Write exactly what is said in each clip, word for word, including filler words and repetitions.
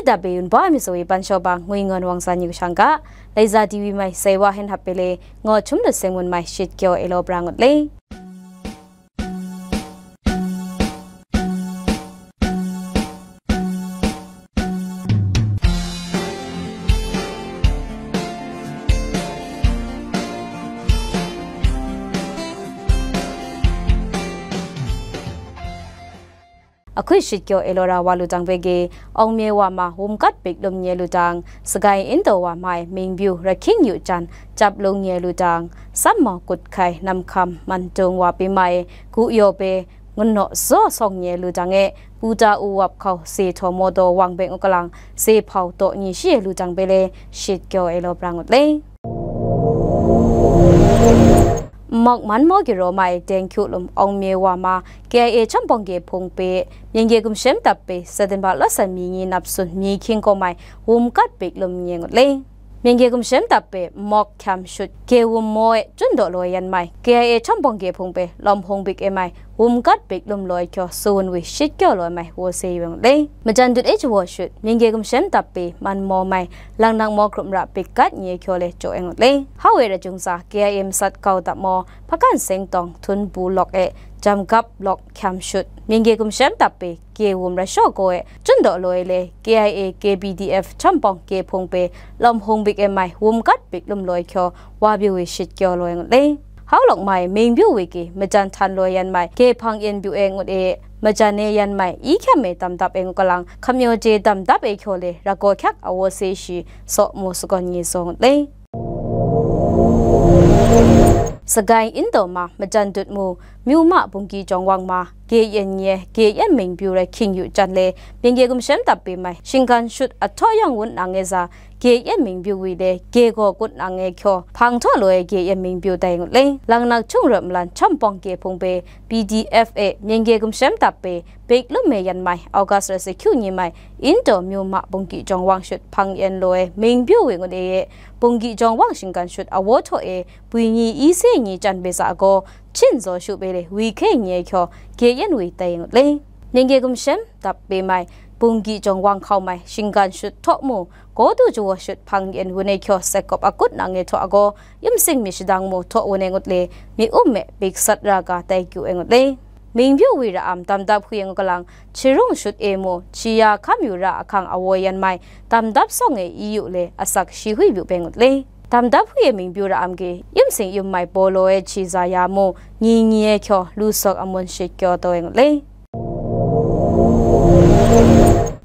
Dap e yun ba mi zawi ban shawbang ngwi ngon wang san yu shang ga, Laiza T V mai sai wa hen hap pe le, ngo chum lut seng mun mai shit kyaw e law pra ngut le. Ahkui shit kyaw e law ra wa lu tang pe ge, Awng Mye wa ma wum gat pik lum nye lu tang, Sagai Indaw wa mai Mingbyu Rahkying Yu Jan cap lung nye lu tang, Sam Maw Kut Hkai Nam Hkam Man Dung wa pyi mai Gu Yaw pe Ngun Naw Zaw Sawng nye lu tang e, Pu Ta U Wap Hkau Se Htaw Maw Daw Wang Beng U Kalang Se Hpau Daw Nyi Shi e lu tang pe le, shit kyaw e law pra ngut le. Mawk Man Maw Giraw mai Deng Hkyu Lum Awng Mye wa ma K I A Chawm Pawng Ge Hpung pe, Mying Ge Gumshem Dap pe September law san mi nyi nap sun mi hkying gaw mai wum gat pik lum nye ngut le. Mying Ge Gumshem Dap pe Mawk Hkyam Shut Ge Wum Maw e Chun Daw Law e yan mai K I A Chawm Pawng Ge Hpung pe Lawm Hung Bik e mai wum gat pik lum law e hkyaw su wun wi shit kyaw law e mai wo se yu e ngut le. Majan Dut e Jawaw Shut Mying Ge Gumshem Dap pe Man Maw mai Lang Nak Maw Hkrum Ra Pik Gat nye hkyaw le jaw e ngut le. Hau e Rajung Za K I A Masat Kau Dap Maw Hpakan Seng Tawng Htun Bu Lawk e Jam Gap Lawk Hkyam Shut Mying Ge Gumshem Dap pe Ge Wum Ra Shaw Gaw e Chun Daw Law e le K I A K P D F Chawm Pawng Ge Hpung pe Lawm Hung Bik e mai wum gat pik lum law e hkyaw wa byu wi shit kyaw law e ngut le. Hau lawk mai Mingbyu wi ge Majan Htan Law e yan mai Ge Hpang Yen Byu e ngut e, Majan e yan mai I Hkyam e Dam Dap e ngut kalang, Hkamyaw Je Dam Dap e hkyaw le Ragaw Hkyak Awo Se Shi Saw Mu Sagawn Nyi Zaw ngut le. Sagai Indaw ma Majan Dut Mu Myu Ma Bungki Jawng Wang ma Ge Yen Nye Ge Yen Mingbyu Rahkying Yu Jan le Mying Ge Gumshem Dap pe mai Shinggan Shut Ahtawk Yawng Wun Nang e Za Ge Yen Mingbyu wi le Ge Gaw Kut Nang e hkyaw Hpang Htaw Law e Ge Yen Mingbyu dai ngut le. Lang Nak Hkyung Rawt Malan Chawm Pawng Ge Hpung pe P D F e Mying Ge Gumshem Dap pe Pik Lum e yan mai August ra se hkyu nyi mai Indaw Myu Ma Bungki Jawng Wang Shut Hpang Yen Law e Mingbyu wi ngut e e, Bungki Jawng Wang Shinggan Shut Awo Htaw e Bwi Nyi I Se Nyi Jan Be Za Gaw Chin Zaw Shu Be le Wi Hkye Nye hkyaw Ge Yen wi tai ngut le. Mying Ge Gumshem Dap pe mai Bungki Jawng Wang Hkau mai Shinggan Shut Htaw Mu Gaw Du Jawaw Shut Hpang Yen Wun e hkyaw Set Kawp Akut Nang e htaw agaw Yum Sing Myit Shadang Mu Htaw Wun e ngut le, Mi Um e Pik Sat Ra Ga Tai Kyu e ngut le. Mingbyu wi ra am Dam Dap Hwi e ngut kalang, Chi Rung Shut e Mu Chi Ya Hkam Yu Ra Ahkang Awo e yan mai Dam Dap Sawng e I Yu le Asak Shi Hui Byu pe ngut le. Dam Dap Hwi e Mingbyu ra am ge Yum Sing Yum Mai Baw Law e Chi Za Ya Mu Nyi Nyi e hkyaw Lu Sawk Amun Shit Kyaw Taw e ngut le.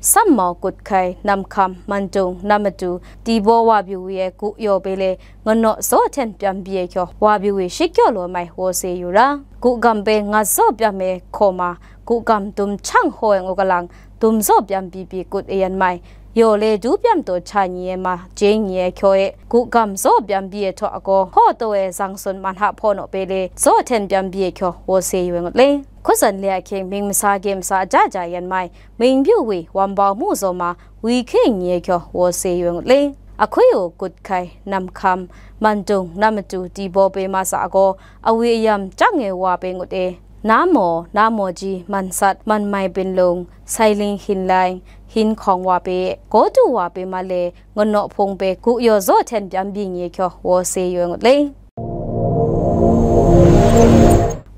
Sam Maw Kut Hkai Nam Hkam Man Dung Nam Matu Ti Baw Wa Byu Wi e Gu Yaw Be le Ngun Naw Zaw Hten Pyam Byi e hkyaw Wa Byu Wi Shit Kyaw Law e mai Wo Se Yu Ra. Gu Gam Be Ngat Zaw Pyam e Hkaw Ma Gu Gam Dum Hchang Haw e ngut kalang, Dum Zaw Pyam Byi Byi Kut e yan mai Yaw le Du Pyam Taw Cha Nyi e ma Jeng Nyi e hkyaw e Gu Gam Zaw Pyam Byi e htaw agaw Hkaw Taw e Zang Sun Man Ha Hpaw Naw Be le Zaw Hten Pyam Byi e hkyaw Wo Se Yu e ngut le. Hkut Zawn Le Ahkying Mying Masa Ge Masa Aja Ja e yan mai Mingbyu wi Wam Bau Mu Zaw Ma Wi Hkye Nyi e hkyaw Wo Se Yu e ngut le. Ahkui U Kut Hkai Nam Hkam Man Dung Nam Matu Ti Baw Be Ma Za Gaw Awi Ayam Chyang e Wa Be ngut e, Na Maw Na Maw Ji Man Sat Man Mai Bin Lung Sai Ling Hin Lai Hin Hkawng Wa Be Gaw Du Wa Be Ma le Ngun Naw Hpung Be Gu Yaw Zaw Hten Pyam Byi Nyi e hkyaw Wo Se Yu e ngut le.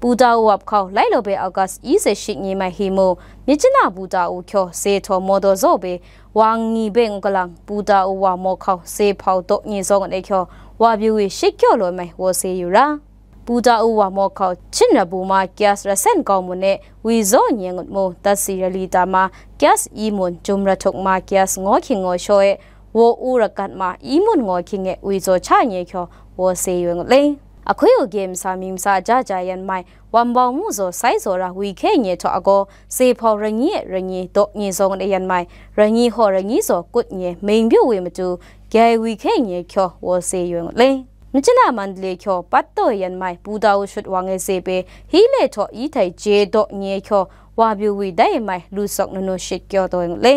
Pu Ta U Wap Hkau Lai Law Be August I Se Shi Nyi Mai Hi Mu Myitkyina Pu Ta U hkyaw Se Htaw Maw Daw Zaw Be Wang Nyi Be ngut kalang, Pu Ta U Wa Maw Hkau Se Hpau Daw Nyi Zaw ngut e hkyaw Wa Byu Wi Shit Kyaw Law e mai Wo Se Yu Ra. Pu Ta U Wa Maw Hkau Chin Ra Bu Ma Kyas Ra Sen Kau Mun e Wi Zaw Nyi e ngut mu, Datsi Ra Li Ta Ma Kyas I Mun, Jum Ra Htuk Ma Kyas Ngaw Hkying Ngaw Shaw e Wo U Ra Gat Ma I Mun Ngaw Hkying e Wi Zaw Cha Nyi e hkyaw Wo Se Yu e ngut le. Ahkui U Ge Masa Mying Masa Aja Ja e yan mai Wam Bau Mu Zaw Sai Zaw Ra Wi Hkye Nyi e htaw agaw Se Hpau Ra Nyi e Ra Nyi Daw Nyi Zaw ngut e yan mai Ra Nyi Haw Ra Nyi Zaw Kut Nyi e Mingbyu Wi Matu Gyai Wi Hkye Nyi e hkyaw Wo Se Yu e ngut le. Myitkyina Mandalay hkyaw Pat Taw e yan mai Pu Ta U Shut Wang e Ze Be Hi Le Htaw I Htai Je Daw Nyi e hkyaw Wa Byu Wi Dai e mai Lu Sawk Nunu Shit Kyaw Taw e ngut le.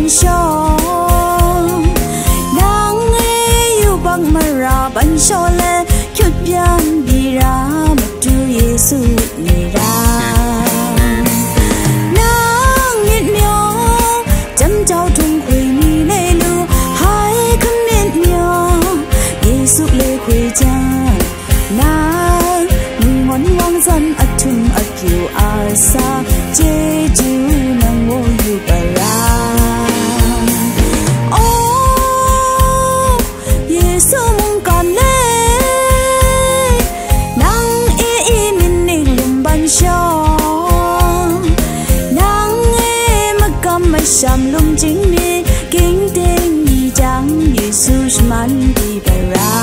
Shaw, nang e yubak mara ban shaw le, kyut pyan bira Madu Yesu ni ra. Nang myit myaw, jam jau htung hkwi ni le lu, hai hkum myit myaw, Yesu le hkwi jang, nang ngawn wang zan ahtum apyu asa, chyeju nang wo yu para. Oh, Yesu mungkan le, nang e i myit ning lum ban shawng, nang e makam masham lum jing mi, ging ding ni jang Yesu shaman di bara.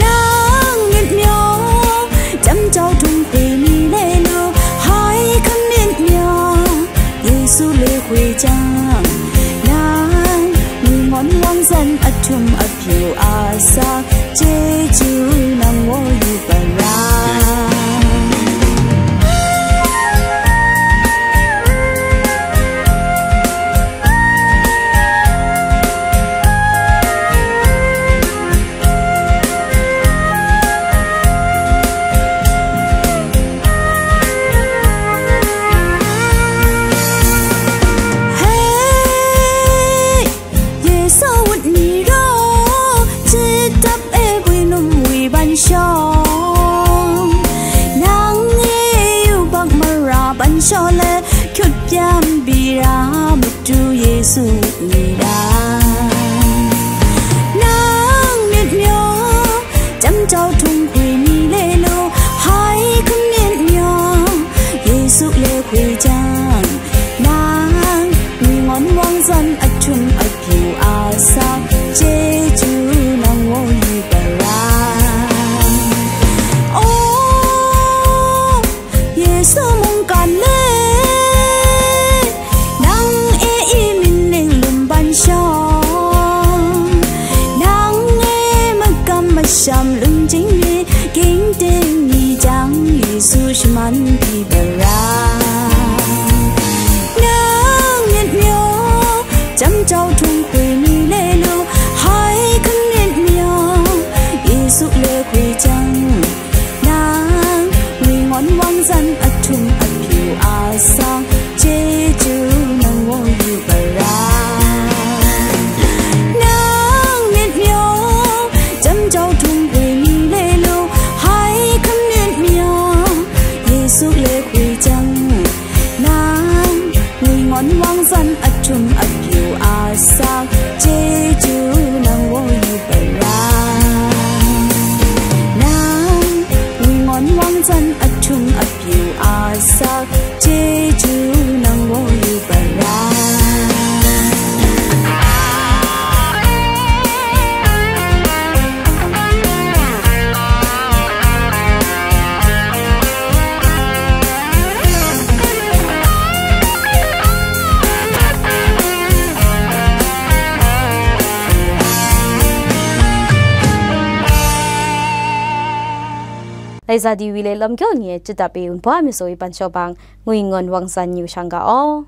Nang myit myaw, jam jau htung hkwi ni le lu, hai hkum myit myaw, Yesu le hkwi jang, nang ngawn wang zan ahtum apyu asa, chyeju nang wo yu para. Hey, Yesu wut ni raw, chit dap e bwi num wi ban shawng, nang e yubak mara ban shaw le, kyut pyan bira Madu Yesu ni ra. Nang myit myaw, jam jau htung hkwi ni le lu, hai hkum myit myaw, Yesu le hkwi jang, nang ngawn wang zan ahtum apyu asa, chyeju nang wo yu para. Oh, Yesu mungkan le, nang e i myit ning lum ban shawng, nang e makam masham lum jing mi, ging ding ni jang Yesu shaman di bara. Nang myit myaw, jam jau htung hkwi ni le lu, hai hkum myit myaw, Yesu le hkwi jang, nang ngawn wang zan ahtum apyu asa, chyeju nang wo yu para. Nang myit myaw, jam jau htung hkwi ni le lu, hai hkum myit myaw, Yesu le hkwi jang, nang ngawn wang zan ahtum apyu asa, chyeju nang wo yu para. Nang ngawn wang zan ahtum apyu asa, chyeju nang wo yu para. Laisa di wi le lam kyaw ni e chit dap e wunpawng a myit saw i pan shawbang, ngwi ngawn wang san yu shang ga aw.